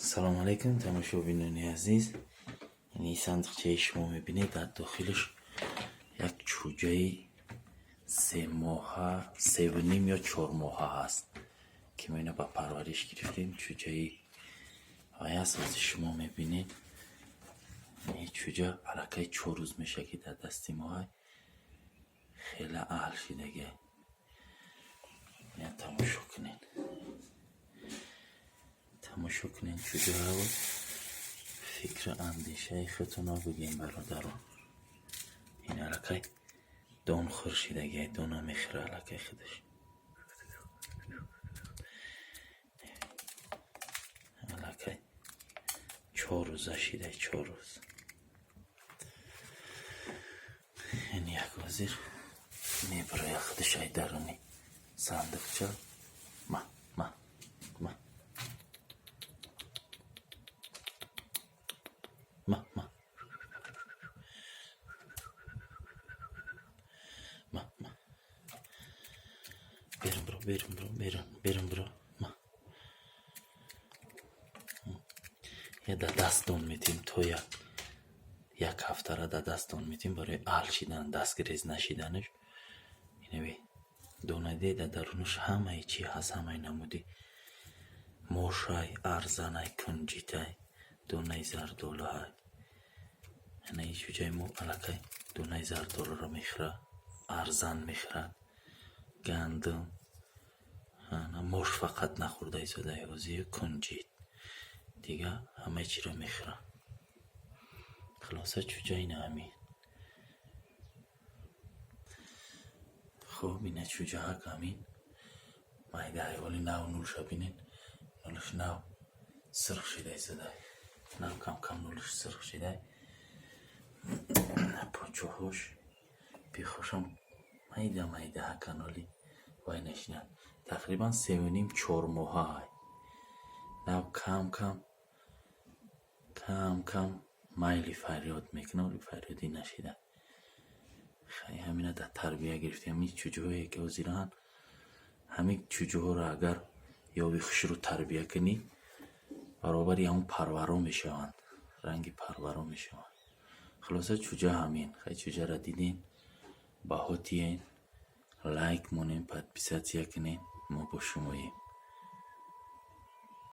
Салому алайкум, тамошобинони азиз. Ин сандуқчаи шумо мебинед, дар дохилаш як чӯҷаи 3 моҳа, 3,5 ё 4 моҳа ҳаст, ки мо ина ба парвариш гирифтем. Чӯҷаи вай аст, ҳозир шумо мебинед. Ин чӯҷа аллакай 4 рӯз мешавад, ки дар дасти мо ҳай, хеле аҳл шидагиай. Тамошо кунед, тамошо кунед чӯҷаро, фикру андешаи худтонро бигӯем, бародарон. Ин аллакай донхӯр шидагиай, дона мехӯра аллакай худаш. Аллакай 4 рӯза шидай, 4 рӯз. Ин як ҳозир мебарояд худаш ай даруни сандуқча. Ма, ма, ма, ма, ма, ма, ма, берун биро, берун биро, берун, берун биро, ма. Я дар даст дон метиҳем, то як ҳафтара дар даст дон метиҳем барои аҳл шидан, дастгирез нашиданаш. Инаве донаде, дар дарунаш ҳамаи чӣ ҳаст, ҳамаи намуди мошай, арзанай, кунҷитай, донаи зардолуҳай. Ана ин чӯҷаи мо аллакай донаи зардолуро мехӯрад, арзан мехӯрад, гандум, мош фақат нахӯрда истодаи ҳозир, кунҷит, дига ҳамаи чиро мехӯрад. Хулоса, чӯҷа ина ҳамин. Хуб, ина чӯҷаҳак ҳамин майдаи, ҳоли нав нулша бинед, нулаш нав сирх шида истодай, нав кам кам нулаш сирх шидай. Почоҳош, бехошам майда майда ҳакан, ҳоли вай нашинад. Тақрибан 3,5, 4 моҳа ҳай. Нав кам кам, кам кам майли фарёд мекунад, вале фарёдӣ нашида. Хай, ҳамина дар тарбия гирифтем. Ҳамин чӯҷаҳое ки ҳозиранд, ҳамин чӯҷаҳоро агар ёви хушрӯ тарбия кунӣ, баробари ҳамун парваро мешаванд, ранги парваро мешаванд. Хулоса, чӯҷа ҳамин. Хай, чӯҷаро дидем, баҳо тиен, лайк монем, подписаться кунем. Мо бо шумоем.